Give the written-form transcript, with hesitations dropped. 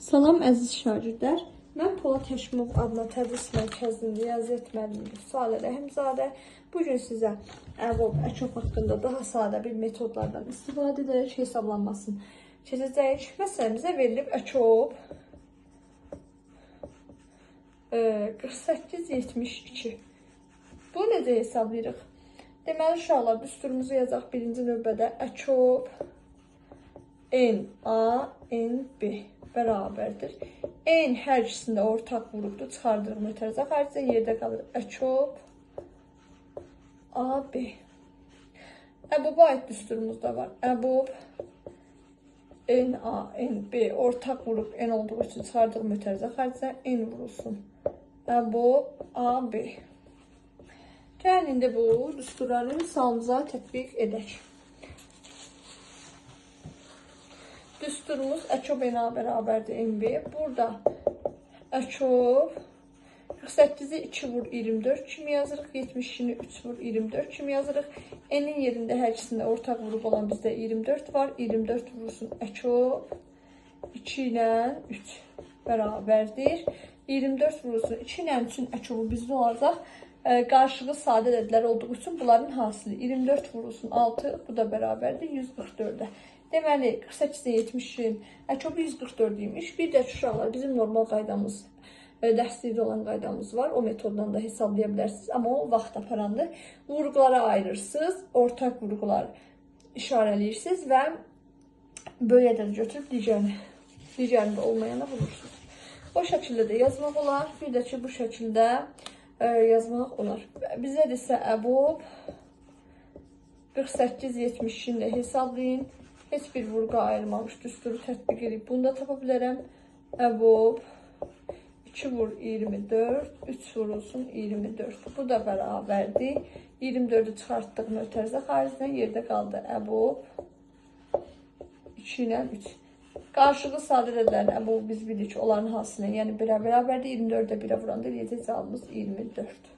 Salam əziz şagirdlər. Mən Polad Həşimov adına tədris mərkəzinin riyaziyyat müəllimi Vüsalə Rəhimzadə. Bu gün sizə əbob, əkob haqqında daha sadə bir metodlardan istifadə edərək hesablanmasını keçəcəyik. Məsələn, bizə verilib əkob 48,72. Bunu necə hesablayırıq? Deməli, uşaqlar, düsturumuzu yazacaq birinci növbədə əkob N, A, N, B bərabərdir. N hər ikisində ortaq vurubdur. Çıxardırıq mötərizə xaricdən, yerdə qalır əkob A, B. Əboba aid düsturumuz da var. Əbob N, A, N, B ortaq vurub N olduğu üçün çıxardırıq mötərizə xaricdən, N vurulsun. Əbob A, B. Gəlin indi bu düsturları misalımıza tətbiq edək. Düsturumuz əkob NA bərabərdir NB. Burada əkob 48-i 2 vur 24 kimi yazırıq. 72-ni 3 vur 24 kimi yazırıq. N-in yerində hər ikisində ortaq vurub olan bizdə 24 var. 24 vurulsun əkob 2 ilə 3 bərabərdir. 24 vurulsun 2 ilə 3-ün əkobu bizdə olacaq. Qarşığı sadə ədədlər olduğu üçün bunların hasili 24 vurulsun 6, bu da bərabərdir 144-ə. Deməli, 48-ə 70-in əkobu 144 imiş. Bir də uşaqlar, bizim normal qaydamız, dərslikdə olan qaydamız var. O metoddan da hesablaya bilərsiniz, amma o vaxt aparandır. Vurğulara ayırırsınız, ortaq vurğular işarələyirsiniz və böyük ədədi götürüb digərini də olmayana vurursunuz. O şəkildə də yazmaq olar. Bir də ki, bu şəkildə yazmaq olar. Bizə desə əbob 48,72-ni də hesablayın. Heç bir vurğu ayırmamış düsturu tətbiq edib bunu da tapa bilərəm. Əbob 2 vur 24, 3 vurulsun 24. Bu da bərabərdir. 24-ü çıxartdıq mötərizə xaricdən, yerdə qaldı əbob 2 ilə 3. Qarşığı sadə ədədlərin əbobu biz bilirik ki, onların hasilinə, yəni 1-ə bərabərdir. 24-də 1-ə vuranda eləyəcək cavabımız 24.